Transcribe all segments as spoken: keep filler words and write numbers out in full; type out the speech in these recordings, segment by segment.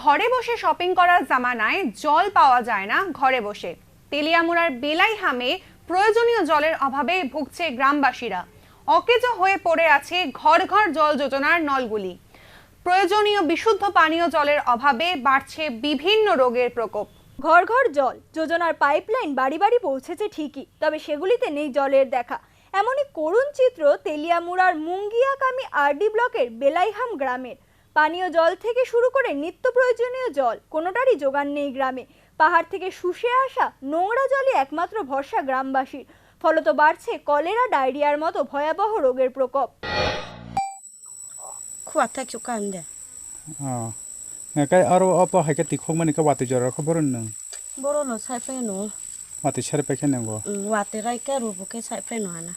ঘরে বসে শপিং করার জামানায় জল পাওয়া যায় না ঘরে বসে। তেলিয়ামুড়ার বেলাইহামে প্রয়োজনীয় জলের অভাবে ভুগছে গ্রামবাসীরা। অকেজো হয়ে পড়ে আছে ঘর ঘর জল যোজনার নলগুলি। প্রয়োজনীয় বিশুদ্ধ পানীয় জলের অভাবে বাড়ছে বিভিন্ন রোগের প্রকোপ। ঘর ঘর জল যোজনার পাইপলাইন বাড়ি বাড়ি পৌঁছেছে ঠিকই, তবে সেগুলিতে নেই জলের দেখা। এমনই করুণ চিত্র তেলিয়ামুড়ার মুঙ্গিয়াকামি আরডি ব্লকের বেলাইহাম গ্রামের। পানীয় জল থেকে শুরু করে নিত্য প্রয়োজনীয় জল কোনোটারই জোগান নেই গ্রামে। পাহাড় থেকে শুষে আসা নোংরা জলই একমাত্র ভরসা গ্রামবাসীর। ফলত বাড়ছে কলেরা, ডায়রিয়ার মতো ভয়াবহ রোগের প্রকোপ। Khua thai chuk kan de. Oh. Nge kai aro opo hai khe tikhok mani khe watwi jora khe boron nung. Boron no sai phai no. Watwi sari phai khe nungo. Mm, watwi rai khe rubu khe sai phai no hana.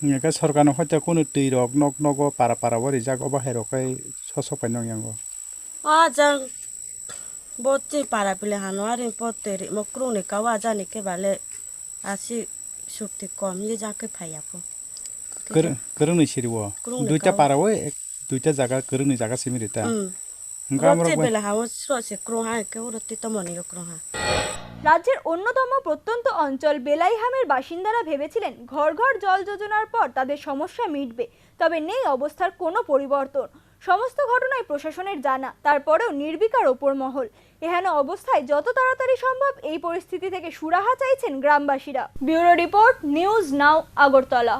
Nge kai sorkar no hoite kunu twi rok nok nogo para para o rijak obo hai rok kai sosok pai nung yango. A jang bo twi para pile hano ari po twi rimo krung ni kawa jani khe bale asi sukti kom ye jang khe phai ya po. Kwrwng, kwrwngni siri o. Kwrwngni duita kau. Para o ek, duita jaga kwrwngni jaga simi rita. Mm. Hwnkhe amrok bai bela ha o sro se kwrwng ha, ke oro twi tomo ni kwrwng ha. রাজ্যের অন্যতম প্রত্যন্ত অঞ্চল বেলাইহামের বাসিন্দারা ভেবেছিলেন ঘর ঘর জল যোজনার পর তাদের সমস্যা মিটবে, তবে নেই অবস্থার কোনো পরিবর্তন। সমস্ত ঘটনায় প্রশাসনের জানা, তারপরেও নির্বিকার ওপর মহল। এহেন অবস্থায় যত তাড়াতাড়ি সম্ভব এই পরিস্থিতি থেকে সুরাহা চাইছেন গ্রামবাসীরা। Bureau report, news now, Agartala.